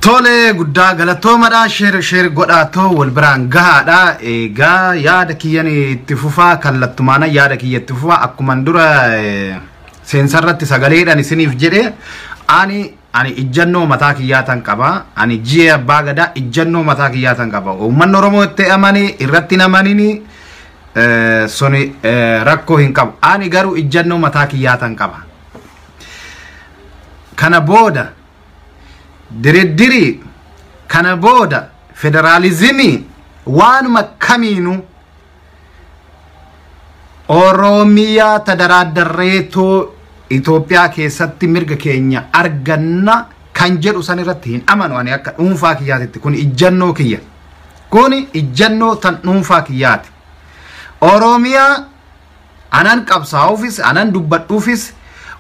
Tole, guddaa galatoomadha. Share share godhaatoo wal biraan gahaadha. Egaa yaada kiyyan itti fufaa, kallattumaana yaada kiyya itti fufaa. Akkuman dura seensarratti sagaleedhaan isiniif jedhe, ani ijjannoo mataa kiyyaatan qaba. Ani ji'a abbaa gadaa ijjannoo mataa kiyyaatan qaba. Uummanni Oromoo itti amanii irratti hin amanini suni rakkoo hin qabu. Ani garuu ijjannoo mataa kiyyaatan qaba. Kana booda diriddirii, kana booda federaalizimii, waanuma kamiinuu Oromiyaa tadaraaddarreetoo Itoophiyaa keessatti mirga keenya arganna kan jedhu san irratti hin amanu ani akka dhuunfaa kiyyaatitti. Kun ijjannoo kiyya. Kun ijjannoo tan dhuunfaa kiyyaati. Oromiyaa anan qabsaa'uufis anan dubbadhuufis,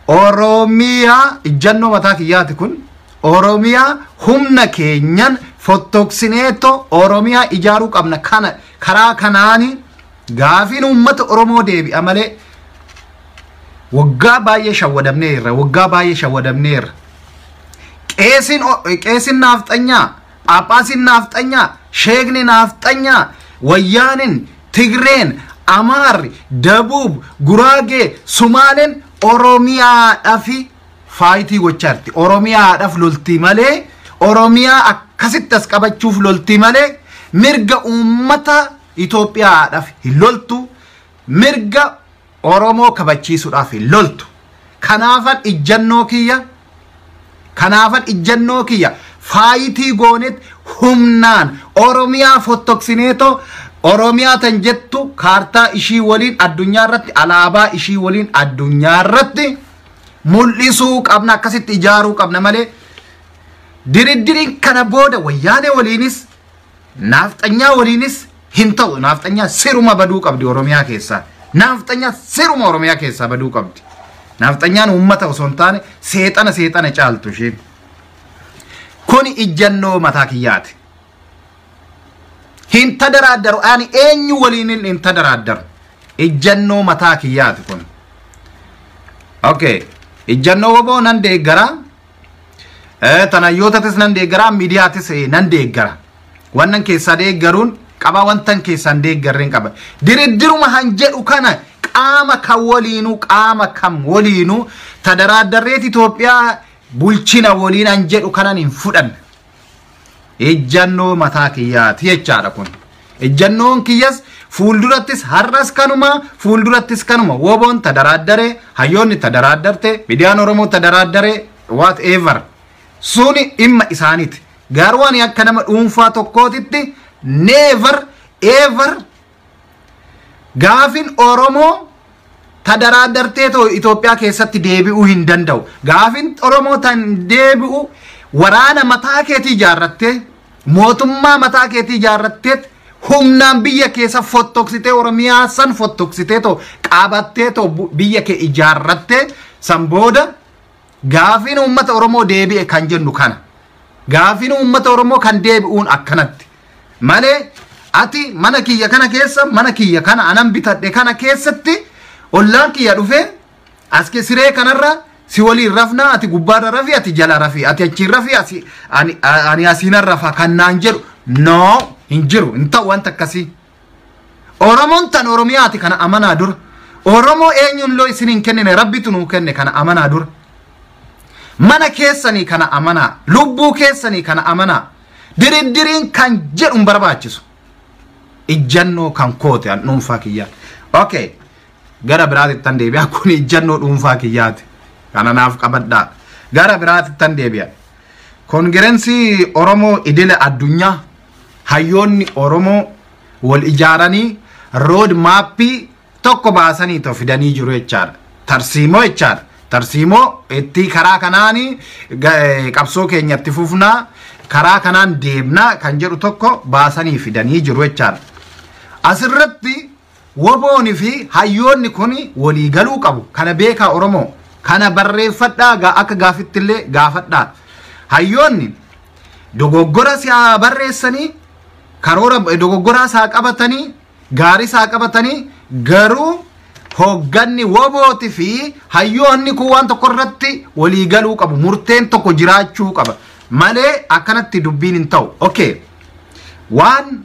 Oromiyaa ijjannoo mataa kiyyaati kun. Oromiyaa humna keenyan fottoqsineetoo Oromiyaa ijaaruu qabna. Kana karaa kanaani gaafiin uummata Oromoo deebi'a malee waggaa baay'ee shawwadamneerra, waggaa baay'ee shawwadamneerra. Qeesin naafxanyaa, phaaphaasiin naafxanyaa, sheekni naafxanyaa, wayyaanin, Tigreen, Amaarri, Dabuub, Guraagee, Sumaaleen Oromiyaadhaafi fight gochaa jirti. Oromiyaadhaaf loltii malee, Oromiyaa akkasitti as qabachuuf loltii malee, mirga uummata Itoophiyaadhaaf hin loltu, mirga Oromoo kabachiisuudhaaf hin loltu. Kanaafan ijjannoo kiyya fight goonet humnaan Oromiyaa fottoqsineetoo Oromiyaa tan jettu kaartaa ishii waliin addunyaa irratti, alaabaa ishii waliin addunyaa irratti mul'isuu qabna, akkasitti ijaaruu qabna malee diriddiriin kana booda wayyaanee waliinis naafxanyaa waliinis hin ta'u. Naafxanyaa siruma baduu qabdi Oromiyaa keessaa. Naafxanyaa siruma Oromiyaa keessaa baduu qabdi. Naafxanyaan uummata osoo hin taane seexana, seexana caaltu isheen. Kuni ijjannoo mataa kiyyaati. Hin tadaraaddaru, ani eenyu waliin hin tadaraaddaru. Ijjannoo mataa kiyyaati kun. Okay. Ijjannoo WBO nan deeggara. Tanayyootatis nan deeggara, miidiyaatis nan deeggara. Wannan keessaa deeggaruun qaba, wantan keessaan deeggarreen qaba. Diriddiruma han jedhu kana qaama kam waliinuu tadaraaddarreet Itoophiyaa bulchina waliin han jedhu kanan hin fudhanne. Ejjannoo mataa kiyyaati jechaadha kun. Ejjannoon kiyyas fuuldurattis har'as kanuma, fuuldurattis kanuma. WBOn tadaraaddaree, hayyoonni tadaraadarte, miidiyaan Oromoo tadaraaddaree, whatever. Suni dhimma isaaniiti. Garuu ani akka nama dhuunfaa tokkootitti never ever gaafin Oromoo tadaraaddartee Itoophiyaa keessatti deebi'uu hin danda'u. Gaafin Oromoo tan deebi'u waraana mataa keetii ijaarrattee, mootummaa mataa keetii ijaarrattee, humnaan biyya keessa fottoqsitee, Oromiyaa san fottoqsitee too qabattee too biyya kee ijaarrattee, san booda gaafiin uummata Oromoo deebi'e kan jennu kana. Gaafiin uummata Oromoo kan deebi'uun akkanatti. Malee ati mana kiyya kana keessa, mana kiyya kana anan bitadhe kana keessatti ollaan kiyya dhufee as siree kanarra si waliin rafnaa, ati gubbaarra rafi, ati jala rafi, ati achiin rafi, asi ani asiinan rafa kan naan jedhu no, hin jiru, hin ta'u wanta akkasii. Oromoon tan Oromiyaati, kana amanaa dura. Oromoo eenyuun loo isin hin kennine, Rabbitu nuu kenne, kana amanaa dura. Mana keessanii kana amanaa, lubbuu keessanii kana amanaa. Diriddiriin kan jedhu hin barbaachisu. Ijjannoo kan koote an dhuunfaa kiyyaa. Okay. Gara biraatti tan deebi'a, kun ijjannoo dhuunfaa kiyyaati. Kana naaf qabadhaa. Gara biraatti tan deebi'a. Koongirensii Oromoo idila addunyaa, hayyoonni Oromoo wal ijaaranii road map tokko baasanii too fidanii jiru jechaadha. Tarsiimoo jechaadha. Tarsiimoo itti karaa kanaanii qabsoo keenya itti fufnaa, karaa kanaan deemnaa kan jedhu tokko baasanii fidanii jiru jechaadha. Asirratti WBOoni fi hayyoonni kun walii galuu qabu. Kana beekaa Oromoo. Kana barreeffadhaa, akka gaafitti illee gaafadhaa. Hayyoonni dogoggora si'aa barreessanii, karoora dogoggoraa isaa qabatanii, gaarii isaa qabatanii, garuu hoogganni WBOti fi hayyoonni kun waan tokko irratti walii galuu qabu. Murteen tokko jiraachuu qaba. Malee akkanatti dubbiin hin ta'u. Okay. Waan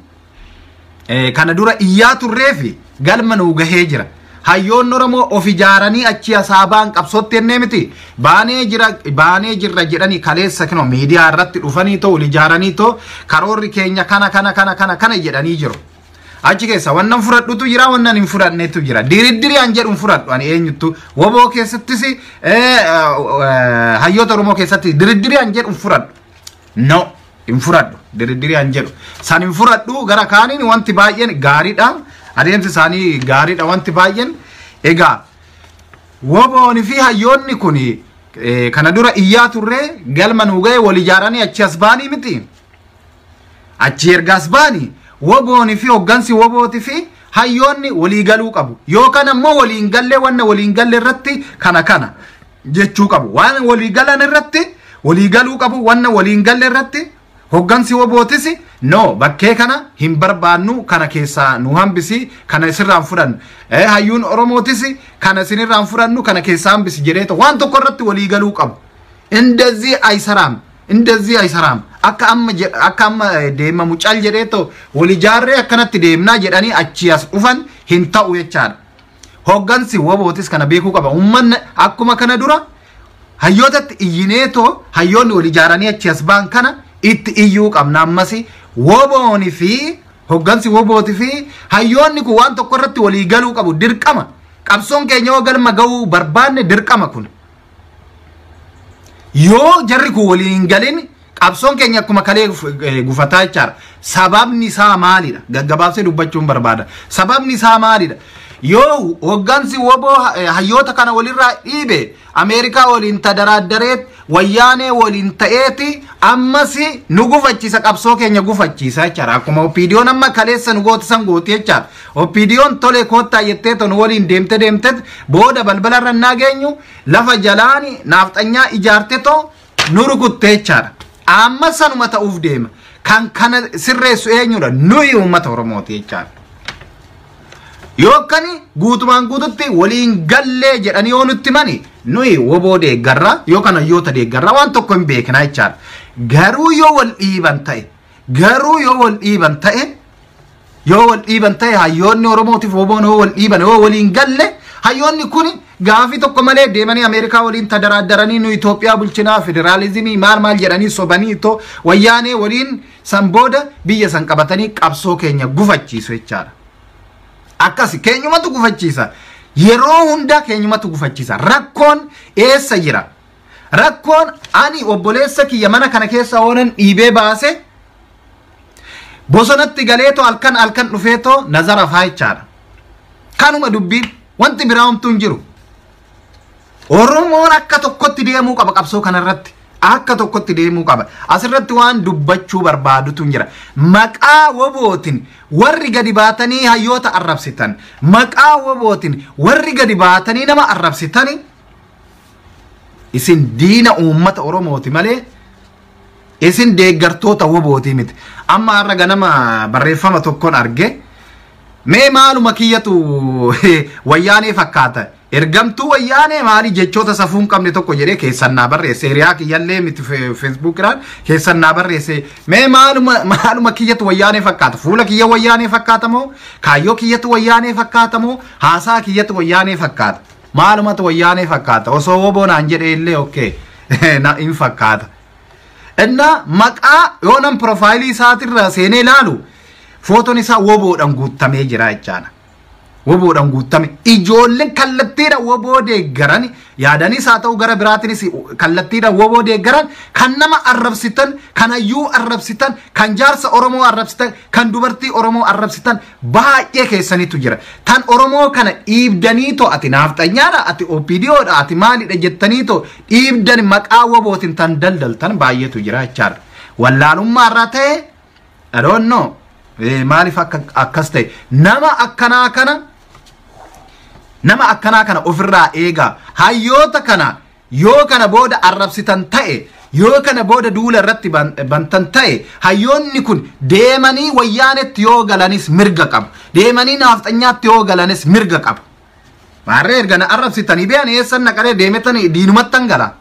kana dura iyyaa turreefi galma nuu gahee jira. Hayyoonni Oromoo of ijaaranii achi asaabaan qabsootti ennee miti. Baanee jira baanee jirra jedhanii kaleessa kinoo miidiyaa irratti dhufanii too wal ijaaranii too karoorri keenya kana kana kana kana kana jedhanii jiru. Achi keessa wannan fudhadhutu jira, wannan hin fudhannetu jira. Diriddiri an jedhu hin fudhadhu ani eenyuttu. Woboo keessattis hayyoota Oromoo keessatti diriddiri an jedhu hin fudhadhu. No, hin fudhadhu. Diriddiri an jedhu. San hin fudhadhu. Gara kaaniin wanti baay'een gaariidha. Adeemsi isaanii gaariidha wanti baay'een. Egaa woboon fi hayyoonni kun kana dura iyyaa turree galma nuu ga'e wal ijaaranii achi as baanii miti. Achi erga as baanii woboon fi hoggansi wobooti fi hayyoonni walii galuu qabu. Yookaan ammoo waliin gallee wanna waliin galle irratti kana kana jechuu qabu. Waan walii galan irratti walii galuu qabu, wanna waliin galle irratti hoggansi wobootis no bakkee kana hin barbaannu, kana keessaa nu hambisi, kana isirraan fudhannu. Hayyuun Oromootis kana isinirraan fudhannu, kana keessaa hambisi jedheeto waan tokko irratti walii galuu qabu. Indazii aysaraam. Indazii aysaraam. Akka amma deemamu cal jedheeto wal ijaarree akkanatti deemnaa jedhanii achii as dhufan hin ta'u jechaadha. Hoggansi wobootis kana beekuu qaba. Uummanni akkuma kana dura hayyootatti iyyineetoo hayyoonni wal ijaaranii achi as ba'an kana itti iyyuu qabna. Ammas wobooni fi hoggansi wobooti fi hayyoonni kun waan tokko irratti walii galuu qabu dirqama. Qabsoon keenya yoo galma ga'uu barbaanne dirqama kun. Yoo jarri kun walii hin galin qabsoon keenya akkuma kalee gufataa jechaadha. Sababni isaa maalidha? Gaggabaabsee dubbachuun barbaada. Sababni isaa maalidha? Yoo hoggansi woboo hayyoota kana walirraa dhiibe, Ameerikaa waliin tadaraaddareet wayyaanee waliin ta'eeti ammas nu gufachiisa, qabsoo keenya gufachiisa jechaadha. Akkuma OPDOn amma kaleessa nu gooti san gooti jechaadha. OPDOn tole koottaa jettee nu waliin deemte deemte booda balbala irra naa geenyu lafa jalaani naafxanyaa ijaarte too nu rukutte jechaadha. Amma sanuma ta'uuf deema. Kan kana sirreessu eenyudha? Nuyi uummata Oromooti jechaadha. Yookaan guutumaan guututti waliin gallee jedhanii yoo nutti mani, nuyi woboo deeggarra yookaan hayyoota deeggarra, waan tokko hin beekna jechaadha. Garuu yoo wal dhiiban ta'e, garuu yoo wal dhiiban ta'e, yoo wal dhiiban ta'e, hayyoonni Oromootiif woboon yoo wal dhiiban, yoo waliin galle, hayyoonni kun gaafii tokko malee deemanii Ameerikaa waliin tadaraaddaranii nu Itoophiyaa bulchinaa federaalizimii maal maal jedhanii sobanii itoo wayyaanee waliin san booda biyya san qabatanii qabsoo keenya gufachiisu jechaadha. Akkas keenyumatu gufachiisa. Yeroo hundaa keenyumatu gufachiisa. Rakkoon eessa jira? Rakkoon ani obboleessa kiyya mana kana keessa oolan dhiibee baase bosonatti galeetoo halkan halkan dhufeetoo nazara faa jechaadha. Kanuma dubbiin, wanti biraa homtuu hin jiru. Oromoon akka tokkotti deemuu qaba qabsoo kanarratti. Akka tokkotti deemuu qaba. Asirratti waan dubbachuu barbaadutu jira. Maqaa wobootiin warri gadi baatanii hayyoota arrabsitan, maqaa wobootiin warri gadi baatanii nama arrabsitan, isin diina uummata Oromooti malee isin deeggartoota wobootii miti. Amma har'a ganama barreeffama tokkoon arge. Mee maaluma kiyyatu wayyaanee fakkaata? Ergamtuu wayyaanee maali jechoota safuu hin qabne tokko jedhee keessan naa barreesse. Hiriyaa kiyyallee miti, feesbuukiraan keessan naa barreesse. Mee maaluma kiyyatu wayyaanee fakkaata? Fuula kiyya wayyaanee fakkaata moo? Kaayyoo kiyyatu wayyaanee fakkaata moo? Haasaa kiyyatu wayyaanee fakkaata? Maalumatu wayyaanee fakkaata? Osoo woboo naan jedhee illee okay na hin fakkaata. Innaa maqaa yoo nan profaayilii isaatirra seenee ilaalu footoon isaa woboodhaan guutamee jira jechaadha. Woboodhaan guutame. Ijoolleen kallattiidhaan woboo deeggaran yaadanis haa ta'u gara biraatiinis kallattiidhaan woboo deeggaran, kan nama arrabsitan, kan hayyuu arrabsitan, kan jaarsa Oromoo arrabsitan, kan dubartii Oromoo arrabsitan baay'ee keessanitu jira. Tan Oromoo kana dhiibdanii too ati naafxanyaadha, ati OPDOdha, ati maalidha jettanii too dhiibdan maqaa wobootiin tan daldaltan baay'eetu jira jechaadha. Wallaalummaa irraa ta'e, I don't know. Maaliif akka akkas ta'e. Nama akkanaa kana ofirraa eegaa. Hayyoota kana yoo kana booda arrabsitan ta'e, yoo kana booda duula irratti bantan ta'e, hayyoonni kun deemanii wayyaanetti yoo galanis mirga qabu, deemanii naafxanyaatti yoo galanis mirga qabu. Maarree erga na arrabsitanii beekan eessan naqaree deemetanii diinumattan gala,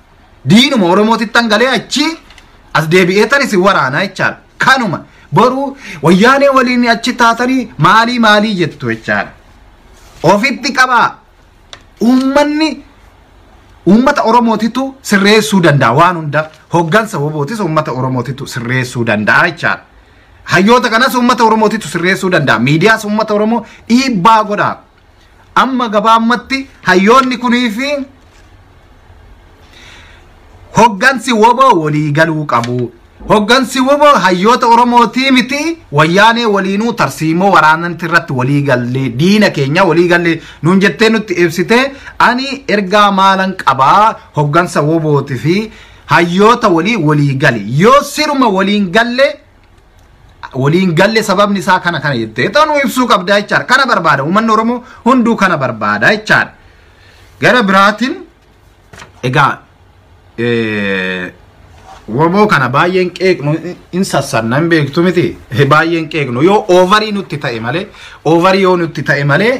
diinuma Oromootitti galee achi As deebi'ee tan isin waraanaa jechaadha. Kanuma boruu wayyaanee waliin achi taatanii maalii maalii jettu jechaadha. Ofitti qabaa. Uummanni uummata Oromootitu sirreessuu danda'a waan hunda. Hoggansa wobootis uummata Oromootitu sirreessuu danda'a jechaadha. Hayyoota kanas uummata Oromootitu sirreessuu danda'a. Miidiyaas uummata Oromoo dhiibbaa godha. Amma gabaabumatti hayyoonni kunii fi hoggansi woboo walii galuu qabu. Hoggansi woboo hayyoota Oromootii miti wayyaanee waliinuu tarsiimoo waraananti irratti walii gallee diina keenya walii gallee nuun jettee nutti ibsitee ani ergaa maalan qabaa hoggansa wobootii fi hayyoota walii walii gali. Yoo siruma waliin galle sababni isaa kana kana jettee ta'uu ibsuu qabdaa jechaadha. Kana barbaada uummanni Oromoo hunduu kana barbaada jechaadha. Gara biraatiin egaa woboo kana baay'een qeeqnu in sassanna hin beektu miti baay'een qeeqnu yoo oovarii nutti ta'e malee oovarii yoo nutti ta'e malee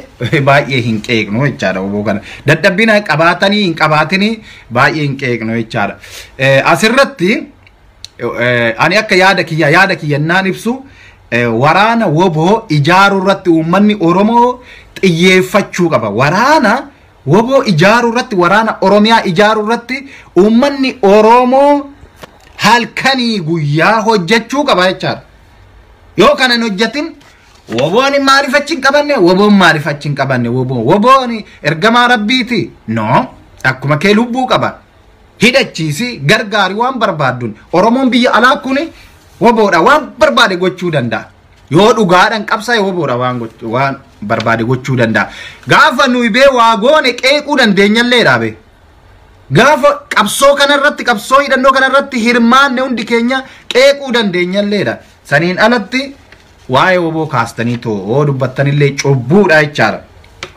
baay'ee hin qeeqnu jechaadha. Woboo kana dadhabbina qabaatanii hin qabaatinii baay'ee hin qeeqnu jechaadha. Asirratti ani akka yaada kiyyannaan ibsu waraana woboo ijaaruu irratti uummanni Oromoo xiyyeeffachuu qaba. Waraana woboo ijaaruu irratti waraana Oromiyaa ijaaruu irratti uummanni Oromoo halkanii guyyaa hojjechuu qaba jechaadha. Yoo kana hin hojjetin woboon maaliif achi hin qabanne? Woboon maaliif achi hin qabanne? Woboon ergamaa rabbiiti. No, akkuma kee lubbuu qaba. Hidhachiisi gargaari waan barbaadduun. Oromoon biyya alaa kun woboodha waan barbaade gochuu danda'a. Yoo dhugaadhaan qabsaa'e woboodha waan barbaade gochuu danda'a. Gaafa nuyi bee waa goone qeequu dandeenyallee dhaabe. Gaafa qabsoo kanarratti qabsoo hidhannoo kanarratti hirmaanne hundi keenya qeequu dandeenyalleedha. Saniin alatti waa'ee woboo kaastanii too dubbattanillee cubbuudha jechaadha.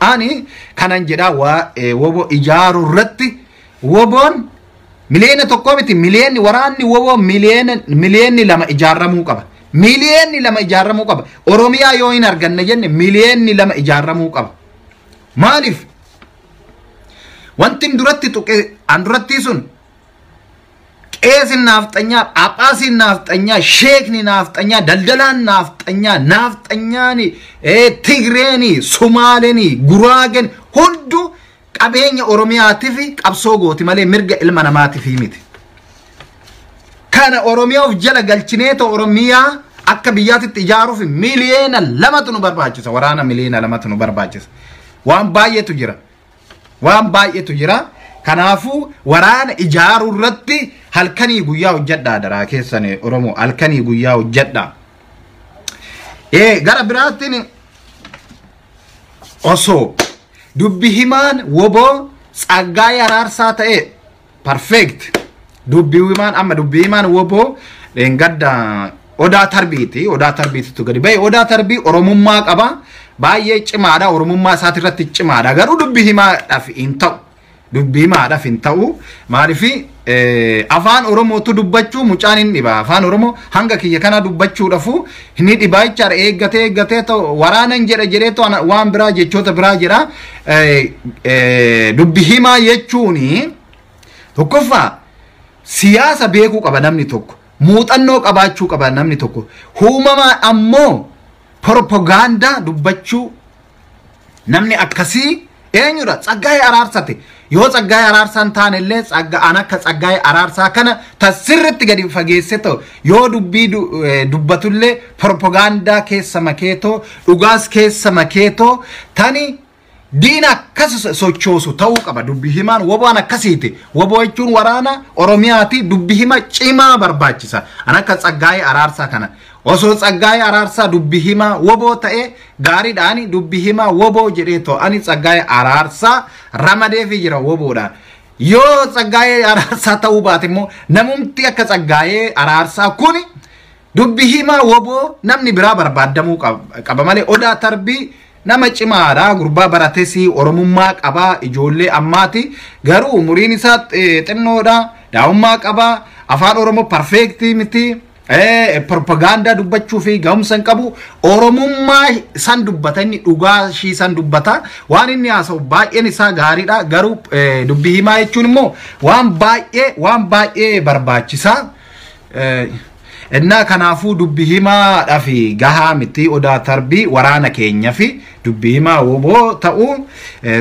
Ani kanan jedhaa waa'ee woboo ijaaruu irratti woboon miliyoona tokko miti miliyoonni waraanni woboo miliyoonni 2 ijaaramuu qaba. Miliyoonni 2 ijaaramuu qaba. Oromiyaa yoo hin arganne jenne miliyoonni 2 ijaaramuu qaba. Maaliif? Wanti duratti tuqe an duratti sun qeesin naafxanyaa, phaaphaasiin naafxanyaa, sheekni naafxanyaa, daldalaan naafxanyaa, naafxanyaani, Tigreeni, Sumaaleeni, Guraageen hunduu qabeenya Oromiyaatiif qabsoo gooti malee mirga ilma namaatiif miti. Kana Oromiyaa of jala galchineetoo Oromiyaa akka biyyaatitti ijaaruuf miliyoona 2 nu barbaachisa. Waraana miliyoona 2 nu barbaachisa. Waan baay'eetu jira. Waan baay'eetu jira. Kanaafuu waraana ijaaruu irratti halkanii guyyaa hojjedhaa daraa keessan Oromoo halkanii guyyaa hojjedhaa. Gara biraatiin osoo dubbi himaan woboo Tsaggaayee Araarsaa ta'e perfect. Dubbi himaan amma dubbi himaan woboo dheengadda Odaa Tarbiiti. Odaa Tarbiititu gadi ba'e. Odaa Tarbii Oromummaa qaba. Baay'ee cimaadha. Oromummaa isaatirratti cimaadha. Garuu dubbi himaadhaaf hin ta'u. Dubbi himaadhaaf hin ta'u. Maaliif afaan Oromootu dubbachuu mucaan hin dhiba. Afaan Oromoo hanga kiyya kana dubbachuudhaafu ni dhiba jechaadha. Eeggatee eeggatee ta'u waraanan jedha jedhee ta'u waan biraa jechoota biraa jedha. Dubbi himaa jechuun tokkoffaa siyaasa beekuu qaba namni tokko. Muuxannoo qabaachuu qaba namni tokko. Uumamaan ammoo propagaandaa dubbachuu namni akkasii eenyudha? Tsaggaayee Araarsati. Yoo Tsaggaayee Araarsaa hin taane illee an akka Tsaggaayee Araarsaa kana tasirritti gadi fageesse ta'u yoo dubbii dubbatullee propagaandaa keessa makeetoo dhugaas keessa makeetoo tani diina akkas sochoosu ta'uu qaba. Dubbi himaan woboon akkasiiti. Woboo jechuun waraana Oromiyaati. Dubbi hima cimaa barbaachisa. An akka Tsaggaayee Araarsaa kana. Osoo Tsaggaayee Araarsaa dubbi himaa woboo ta'e gaariidhaan dubbi himaa woboo jedhee ta'u ani Tsaggaayee Araarsaa ramadeefii jira woboodhaan. Yoo Tsaggaayee Araarsaa ta'uu baate immoo namumti akka Tsaggaayee Araarsaa kuni dubbi himaa woboo namni biraa barbaadamuu qaba malee Odaa Tarbii nama cimaadha. Gurbaa barates Oromummaa qaba. Ijoollee ammaati. Garuu umuriin isaa xinnoodha. Daa'ummaa qaba. Afaan Oromoo perfeektii miti. Propagaandaa dubbachuu fi ga'umsa hin qabu. Oromummaa san dubbata inni dhugaa ishii san dubbata. Waan inni haasa'u baay'een isaa gaariidha. Garuu dubbii himaa jechuun immoo waan baay'ee barbaachisaa. Innaa kanaafuu dubbi himaadhaa fi gahaa miti Odaa Tarbii waraana keenya fi dubbi himaa woboo ta'uu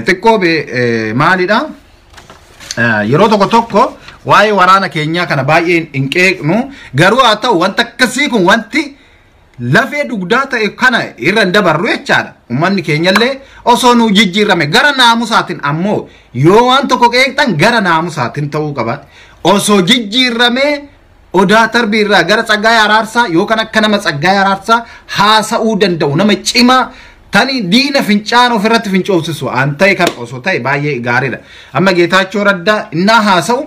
xiqqoo maalidha? Yeroo tokko tokko waa'ee waraana keenyaa kana baay'ee hin qeeqnu, garuu haa ta'u wanta akkasii kun wanti lafee dugdaa ta'e kana irra hin dabarru jechaadha. Uummanni keenyallee osoo nu jijjiirame gara naamusaatiin, ammoo yoo waan tokko qeeqxan gara naamusaatiin ta'uu qaba. Osoo jijjiiramee Odaa Tarbii irraa gara Tsaggaayee Araarsaa yookaan akka nama Tsaggaayee Araarsaa haasa'uu danda'u, nama cimaa tani diina fincaan ofirratti fincoofsisu an ta'e kan osoo ta'e baay'ee gaariidha. Amma Geetaachoo Raddaa innaa haasa'u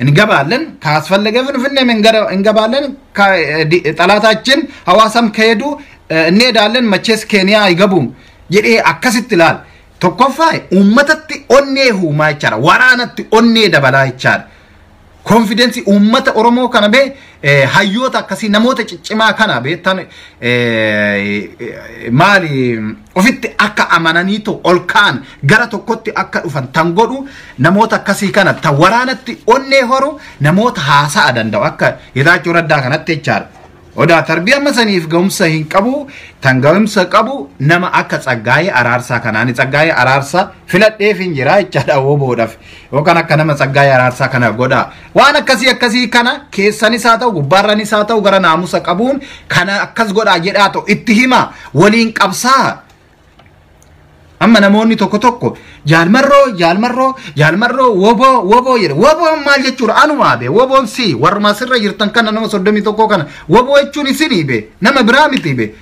እንገባለን ካስፈለገ ፍንፍኔም እንገባለን፣ ጠላታችን ሐዋሳም ከሄዱ እንሄዳለን፣ መቼስ ኬንያ አይገቡም jedhee akkasitti ilaal. Tokkoffaa uummatatti onnee huumaa jechaadha. Waraanatti onnee dabalaa jechaadha. Konfidensii uummata Oromoo kana bee hayyoota akkasii namoota ciccimaa kana beektan maali ofitti akka amananiitu ol ka'an gara tokkotti akka dhufan tan godhu namoota akkasii kana tan waraanatti onnee horu namoota haasa'a danda'u akka Geetaachoo Raddaa kanatti jechaadha. Odaa Tarbii amma saniif ga'umsa hin qabu, tan ga'umsa qabu nama akka Tsaggaayee Araarsaa kanaani. Tsaggaayee Araarsaa filadheef hin jira jechaadha woboodhaaf. Yookaan akka nama Tsaggaayee Araarsaa kana godhaa. Waan akkasii akkasii kana keessanis haa ta'u gubbaarranis haa ta'u gara naamusa qabuun kana akkas godhaa jedhaa ta'u itti himaa waliin qabsaa. Amma namoonni tokko tokko jaalmarroo jaalmarroo jaalmarroo woboo woboo jedhe. Woboon maal jechuudha? Anumaa be woboon si warruma asirra jirtan kana nama 31 kana woboo jechuun isinii be, nama biraa miti be.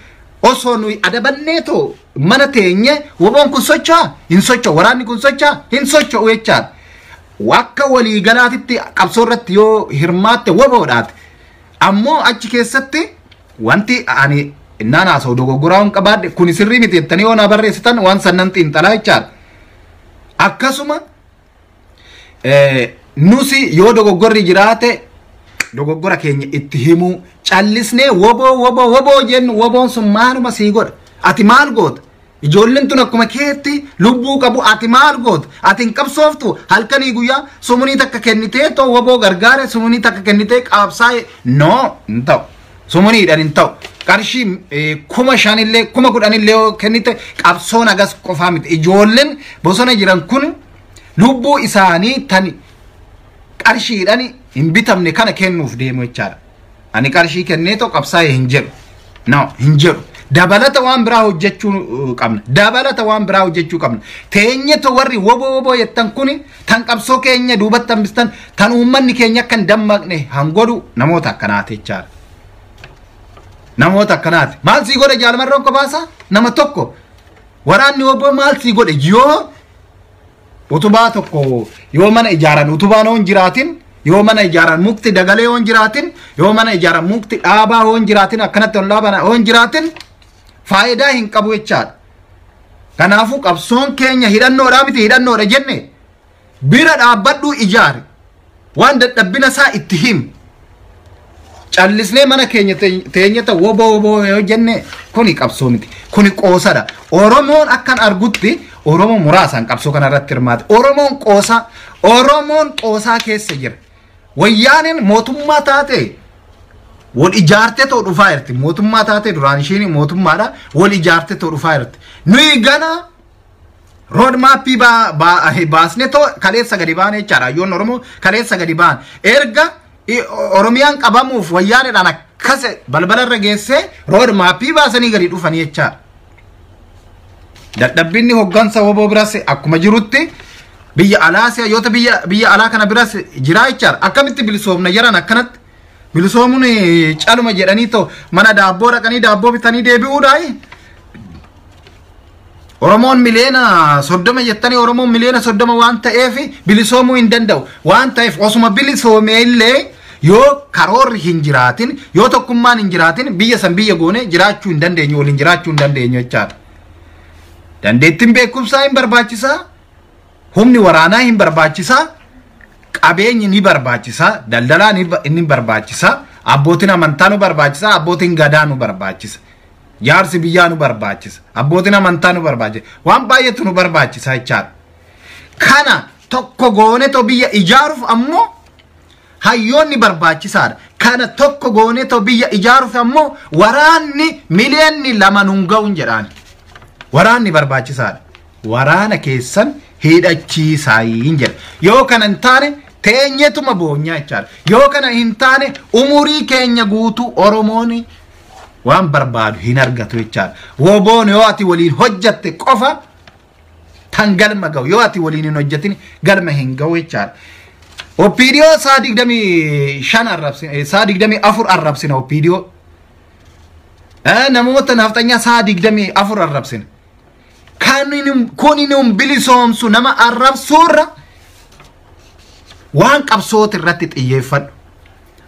Osoo nuyi adabannee too mana teenye woboon kun socho'a hin socho'u, waraanni kun socho'a hin socho'u jechaadha. Akka waliigalaatitti qabsoo irratti yoo hirmaatte woboodhaati. Ammoo achi keessatti wanti ani innaan haasa'u dogoggoraa hin qabaadhe kun sirrii miti jettanii yoo na barreessitan waan sannan xiinxalaa jechaadha. Akkasuma nusi yoo dogoggorri jiraate dogoggora keenya itti himuu, callisnee woboo woboo woboo jennu woboon sun maaluma sii godha? Ati maal goota? Ijoolleen tun akkuma keetti lubbuu qabu, ati maal goota? Ati hin qabsooftu halkanii guyyaa sumunii takka kennitee too woboo gargaare sumunii takka kennitee qaabsaa'e noo hin ta'u. Sumuniidhaan hin ta'u. Qarshii 5,000 illee 10,000 illee yoo kennite qabsoon agas qofaa miti. Ijoolleen bosona jiran kun lubbuu isaanii tan qarshiidhaan hin bitamne kana kennuuf deemu jechaadha. Ani qarshii kennee too qabsaa'e hin jedhu. No, hin jedhu. Dabalata waan biraa hojjechuu qabna. Dabalata waan biraa hojjechuu qabna. Teenyeto warri woboo woboo jettan kuni tan qabsoo keenya duubatti hambistan tan uummanni keenya akka hin dammaqne hangodhu namoota akkanaati jechaadha. Namoota akkanaati. Maal sii godhe jaalmarroon kophaasa? Nama tokko. Waraanni woboo maal sii godhe yoo utubaa tokko yoo mana ijaaran utubaan hoo hin jiraatin, yoo mana ijaaran mukti dagalee hoo hin jiraatin, yoo mana ijaaran mukti dhaabaa hoo hin jiraatin, akkanatti ol dhaaban hoo hin jiraatin faayidaa hin qabu jechaadha. Kanaafuu qabsoon keenya hidhannoodhaa miti, hidhannoodha jenne bira dhaabbadhuu ijaari, waan dadhabbina isaa itti himi. Callisnee mana keenya teenyeta woboo woboo yoo jenne kuni qabsoo miti, kuni qoosadha. Oromoon akkan argutti Oromoo muraasaan qabsoo kana irratti hirmaate. Oromoon qoosaa, Oromoon qoosaa keessa jira. Wayyaaneen mootummaa taate wal ijaartee too dhufaa jirti. Mootummaa taate duraan ishiin mootummaadha, wal ijaartee too dhufaa jirti. Nuyi gana road map baasnee too kaleessa gadi baane jechaadha. Hayyoonni Oromoo kaleessa gadi ba'an. Erga Oromiyaan qabamuuf wayyaaneedhaan akkas balbala irra geessee road map baasanii gadi dhufanii jechaadha. Dadhabbinni hoggansa woboo biras akkuma jirutti biyya alaas hayyoota biyya alaa kana biras jira jechaadha. Akkamitti bilisoomna jedhan? Akkanatti bilisoomuun caluma jedhanii too mana daabboo dhaqanii daabboo bitanii deebi'uudhaayi. Oromoon miliyoona 30 jettanii Oromoon miliyoona 30 waan ta'eef bilisoomuu hin danda'u. Waan ta'eef osuma bilisoomee illee yoo karoorri hin jiraatin, yoo tokkummaan hin jiraatin, biyya san biyya goone jiraachuu hin dandeenyu, waliin jiraachuu hin dandeenyu jechaadha. Dandeettiin beekumsaa hin barbaachisaa, humni waraanaa hin barbaachisaa, qabeenyi ni barbaachisaa, daldalaa ni barbaachisaa, abbootiin amantaa nu barbaachisaa, abbootiin gadaa nu barbaachisa. Jaarsi biyyaa nu barbaachisa. Abbootiin amantaa nu barbaachisa. Waan baay'eetu nu barbaachisa jechaadha. Kana tokko goonetoo biyya ijaaruuf ammoo hayyoonni barbaachisaadha. Kana tokko goonee too biyya ijaaruuf ammoo waraanni miliyoonni 2 nun ga'uun jedhaan. Waraanni barbaachisaadha. Waraana keessan hidhachiisaayin jedha. Yoo kana hin taane teenyetuma boonyaa jechaadha. Yoo kana hin taane umurii keenya guutuu Oromoon waan barbaadu hin argatu jechaadha. Woboon yoo ati waliin hojjatte qofa tan galma ga'u, yoo ati waliin hin hojjetin galma hin ga'u jechaadha. OPDO saa 25 arrabsina, saa 24 arrabsina OPDO. Namoota nafxanyaa saa 24 arrabsina. Kun nun bilisoomsu nama arrabsuurra waan qabsoota irratti xiyyeeffadhu.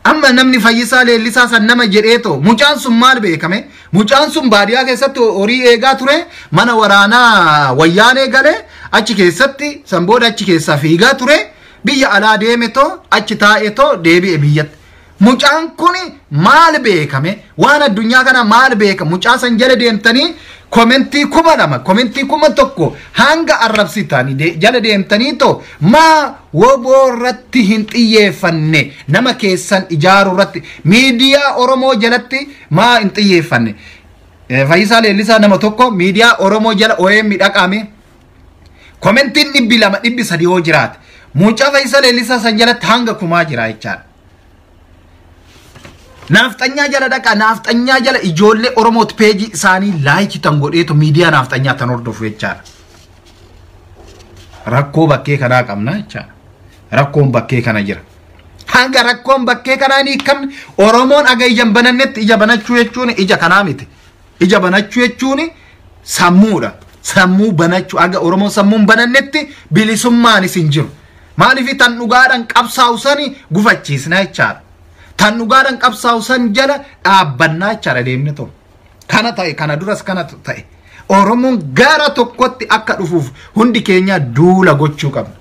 Amma namni Fayyisaa Leellisaa san nama jedheetoo mucaan sun maal beekame? Mucaan sun baadiyyaa keessatti horii eegaa ture, mana waraanaa wayyaanee galee achi keessatti san booda achi keessaa fiigaa ture, biyya alaa deemetoo achi taa'etoo deebi'e biyyatti. Mucaan kun maal beekame? Waan addunyaa kana maal beeka? Mucaa san jala deemtanii komentii 2000, komentii 1000 hanga arrabsitanii jala deemtanii too maa woboo irratti hin xiyyeeffanne, nama keessan ijaaruu irratti miidiyaa Oromoo jalatti maa hin xiyyeeffanne? Fayyisaa Leellisaa nama tokko miidiyaa Oromoo jala OM dhaqaame komentiin 200, 300 yoo jiraate, mucaa Fayyisaa Leellisaa san jalatti hanga kumaa jira jechaadha. Naafxanyaa jala dhaqa, naafxanyaa jala ijoollee Oromoot peejii isaanii like tan godheetu miidiyaa naafxanyaa tan hordofu jechaadha. Rakkoo bakkee kanaa qabna jechaadha. Rakkoon bakkee kana jira. Hanga rakkoon bakkee kanaa hin hiikamne Oromoon aga ija hin banannetti, ija banachuu jechuun ija kanaa miti. Ija banachuu jechuun sammuudha. Sammuu banachuu, aga Oromoon sammuu hin banannetti bilisummaanis hin jiru. Maaliif tan dhugaadhaan qabsaa'u sani gufachiisna jechaadha. Tan dhugaadhaan qabsaa'u san jala dhaabbannaa jechaadha deemne ta'u. Kana ta'e, kana duras kana ta'e. Oromoon gara tokkotti akka dhufuuf hundi keenya duula gochuu qabna.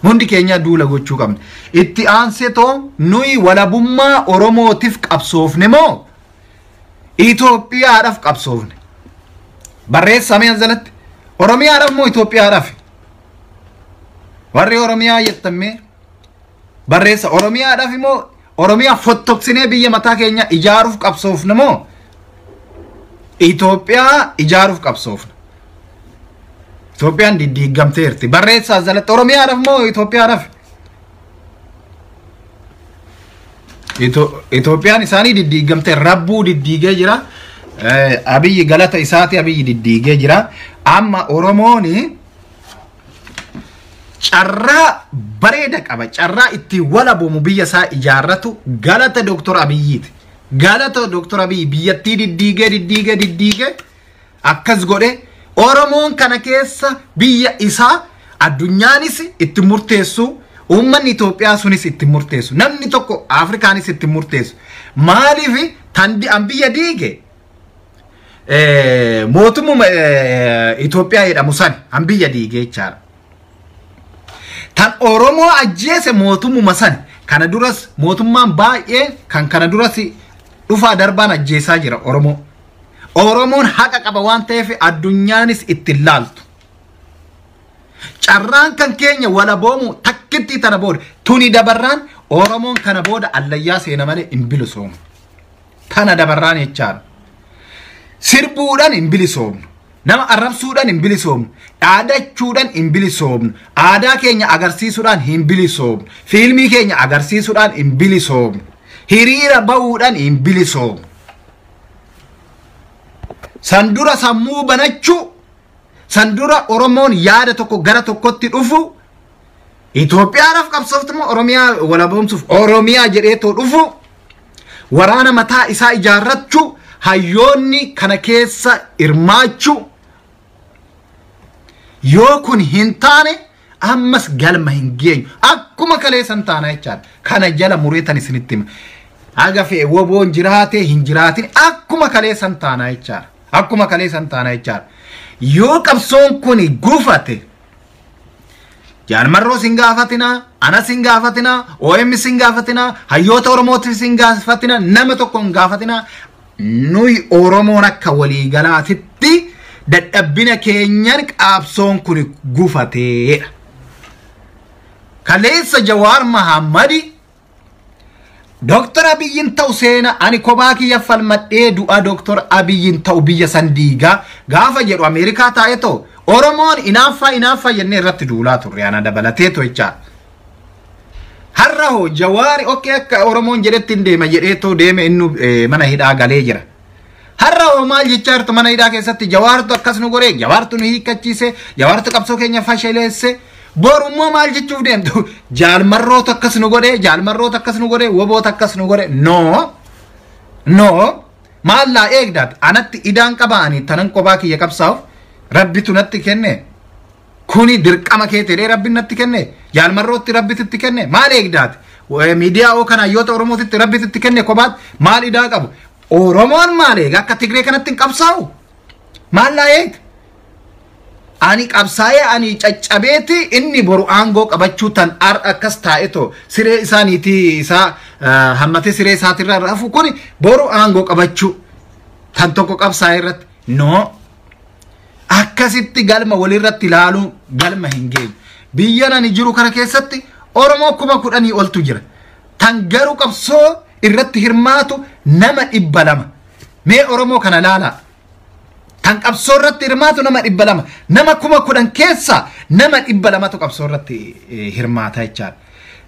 Hundi keenya duula gochuu qabna. Itti aansee too nuyi walabummaa Oromootiif qabsoofne moo Itoophiyaadhaaf qabsoofne? Barreessamee jalatti Oromiyaadhaaf moo Itoophiyaadhaaf? Warri Oromiyaa jettammee barreessa, Oromiyaadhaaf immoo Oromiyaa fottoksinee biyya mataa keenya ijaaruuf qabsoofne moo Itoophiyaa ijaaruuf qabsoofne? Itoophiyaan diddiigamteerti. Barreessaa jalatti Oromiyaadhaaf moo Itoophiyaadhaaf? Itoophiyaan isaanii diddiigamtee rabbuu diddiigee jira. Abiyyi galata isaati, Abiyyi diddiigee jira. Amma Oromooni carraa bareeda qaba. Carraa ittiin walabomu, biyya isaa ijaarratu galata Dooktor Abiyyiiti. Galata Dooktor Abiyyi biyyattii diddiigee diddiigee diddiigee akkas godhe. Oromoon kana keessa biyya isaa addunyaanis itti murteessu, uummanni Itoophiyaa sunis itti murteessu, namni tokko Afrikaanis itti murteessu. Maaliif tan an biyya diige mootummaa Itoophiyaa jedhamu san an biyya diige jechaadha. Tan Oromoo ajjeese mootummuma san. Kana duras mootummaan baay'ee kan kana duras dhufaa darbaan ajjeesaa jira Oromoo. Oromoon haqa qaba waan ta'eef addunyaanis itti laaltu. Carraan kan keenya walaboomu takkitti tana booda tuni dabarraan Oromoon kana booda allayyaa seena malee hin bilisoomu. Tana dabarraan jechaadha. Sirbuudhaan hin bilisoomnu. Nama arrabsuudhaan hin bilisoomnu. Dhaadachuudhaan hin bilisoomnu. Aadaa keenya agarsiisuudhaan hin bilisoomnu. Fiilmii keenya agarsiisuudhaan hin bilisoomnu. Hiriira bahuudhaan hin bilisoomnu. San dura sammuu banachuu, san dura Oromoon yaada tokko gara tokkotti dhufu, Itoophiyaadhaaf qabsooftu moo Oromiyaa walaboomsuuf Oromiyaa jedheetoo dhufu, waraana mataa isaa ijaarrachuu, hayyoonni kana keessa hirmaachuu. Yoo kun hin taane ammas galma hin geenyu. Akkuma kaleessan taana jechaadha. Kana jala mureetan isinitti hima. Haga fe'e woboon jiraate hin jiraatin akkuma kaleessan taana jechaadha. Akkuma kaleessan taana jechaadha. Yoo qabsoon kun gufate Jaalmarroo sin gaafatinaa, anas hin gaafatinaa, OM sin gaafatinaa, hayyoota Oromootis hin gaafatinaa, nama tokko hin gaafatinaa. Nuyi Oromoon akka waliigalaatitti dadhabbina keenyan qabsoon kun gufateedha. Kaleessa Jawaar Mahammadi Dooktar Abiyyiin ta'u seena ani kophaa kiyya falmadhee du'a Dooktar Abiyyiin ta'u biyya san diigaa gaafa jedhu Ameerikaa taa'ee ta'u Oromoon inaaffaa inaaffaa jennee irratti duulaa turre ana dabalatee to'ichaa. Har'a hoo Jawaari okkee akka Oromoon jedhetti hin deema jedhee too deeme inni mana hidhaa galee jira. Har'a hoo maal jechaa jirtu mana hidhaa keessatti Jawaartu akkas nu godhee, Jawaartu nu hiikkachiise, Jawaartu qabsoo keenya fashaleesse. Borummoo maal jechuuf deemtu? Jaalmarroota akkas nu godhee, jaalmarroota akkas nu godhee, woboota akkas nu godhee. No, no, maal laa eegdaat anatti idaan qaba ani tanan kophaa kiyya qabsaa'uuf rabbitu natti kenne. Kuni dirqama kee ta'ee rabbi natti kenne, jaalmarrootti rabbititti kenne, maal eegdaat? Miidiyaa oo kana hayyoota Oromootitti rabbititti kenne kophaatti maal idaa qabu? Oromoon maal eega? Akka Tigree kanatti hin qabsaa'u? Maal laa eega? Ani qabsaa'ee ani caccabeeti inni boru aangoo qabachuu tan akkas taa'eetoo siree isaaniitii isaa hammatee siree isaatirraa rafu kuni boru aangoo qabachuu tan tokko qabsaa'ee irratti no. Akkasitti galma walirratti ilaaluun galma hin geenye. Biyya ani jiru kana keessatti Oromoo 10,000 oltu jira. Tan garuu qabsoo irratti hirmaatu nama 200. Mee Oromoo kana ilaalaa. Tan qabsoo irratti hirmaatu nama 200. Nama 10,000 keessa nama 200tu qabsoo irratti hirmaata jechaadha.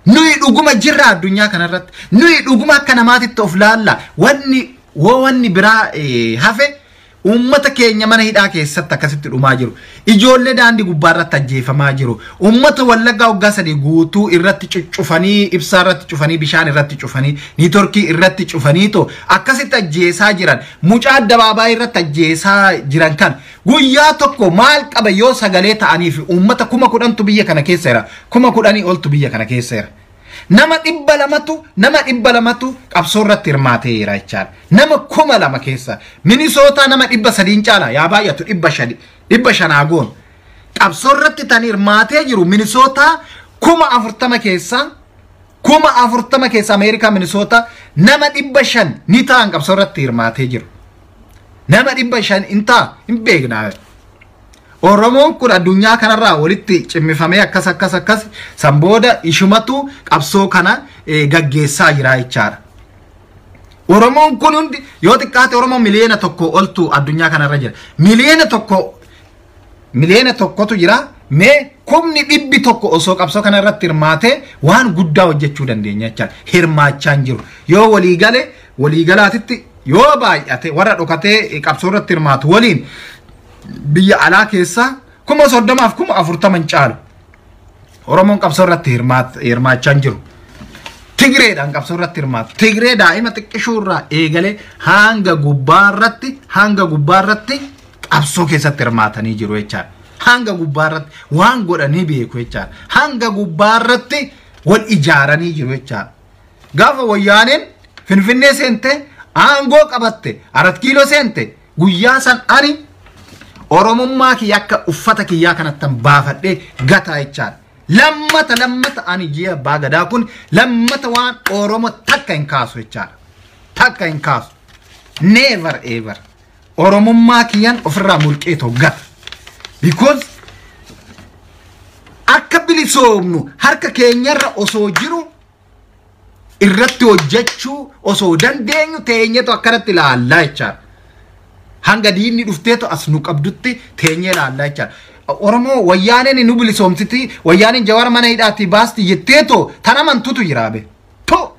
Nuyi dhuguma jirra addunyaa kanarratti. Nuyi dhuguma akka namaatitti of laalla. Wanni biraa hafe uummata keenya mana hidhaa keessatti akkasitti dhumaa jiru. Ijoollee daandii gubbaa irratti ajjeefamaa jiru. Uummata Wallaggaa waggaa 3 guutuu irratti cuccufanii, ibsaa irratti cufanii, bishaan irratti cufanii, niitoorkii irratti cufaniitoo akkasitti ajjeesaa jiran. Mucaa addabaabaayii irratti ajjeesaa jiran kan guyyaa tokko maal qaba yoo sagalee ta'anii fi uummata 10,000tu biyya kana keessa jira. 10,000 oltu biyya kana keessa jira. Nama 200tu qabsoo irratti hirmaatee jira jechaadha. Nama 2,000 keessa Minisootaa nama 300 caala yaa baay'atu 500 500 goon. Qabsoo irratti tan hirmaatee jiru Minisootaa 40,000 keessa 40,000 keessa Ameerikaa Minisootaa nama 500 ni ta'an qabsoo irratti hirmaatee jiru. Nama 500 hin ta'a hin beeknaa. Oromoon kun addunyaa kanarraa walitti cimmifamee akkas akkas akkas san booda ishumatu qabsoo kana gaggeessaa jira jechaadha. Oromoon kun hundi yoo xiqqaate Oromoo 1 miliyoona oltu addunyaa kanarra jira. 1 miliyoona jira. Mee 100,000 osoo qabsoo kanarratti hirmaatee waan guddaa hojjechuu dandeenya jechaadha. Hirmaachaa hin jiru. Yoo waliigale waliigalaatitti yoo baay'ate warra dhokatee qabsoo irratti hirmaatu waliin biyya alaa keessaa 30,000 fi 40,000 hin caalu. Oromoon qabsoo irratti hirmaachaa hin jiru. Tigreedhaan qabsoo irratti hirmaatu. Tigree daa'ima xiqqishuu irraa eegalee hanga gubbaarratti qabsoo keessatti hirmaatanii jiru jechaadha. Hanga gubbaarratti waan godhanii beeku jechaadha. Hanga gubbaarratti wal ijaaranii jiru jechaadha. Gaafa wayyaaneen Finfinnee seente aangoo qabatte 4 kiiloo seente guyyaa san ani Oromummaa kiyya akka uffata kiyyaa kanattan baafadhee gataa jechaadha. Lammata ani ji'a abbaa gadaa kun lammata waan Oromoo takka hin kaasu jechaadha. Takka hin kaasu. Never ever. Oromummaa kiyyaan ofirraa mulqee gata. Because akka bilisoomnu harka keenyarra osoo jiru irratti hojjechuu osoo dandeenyu teenyetu akkanatti ilaallaa jechaadha. Hanga diinni dhufteetu as nu qabdutti teenyee ilaallaa jechaadha. Oromoo wayyaaneen nu bilisoomsiti, wayyaaneen Jawaar mana hidhaatti baasti jetteetoo tan amantutu jira be. To!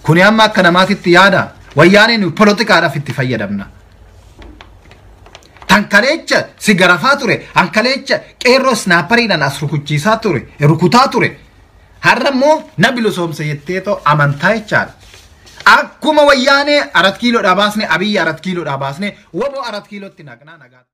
Kuni amma akka namaatitti yaada. Wayyaaneen poolitikaadhaaf itti fayyadamna. Tan kaleecha si garafaa ture, han kaleecha qeerroo snaapariidhaan as rukuchiisaa ture, rukutaa ture. Har'a immoo na bilisoomsa jetteetoo amantaa jechaadha. Akkuma wayyaanee 4 kiiloodhaa baasne, Abiyyi 4 kiiloodhaa baasne, woboo 4 kiilootti naqnaa nagaa.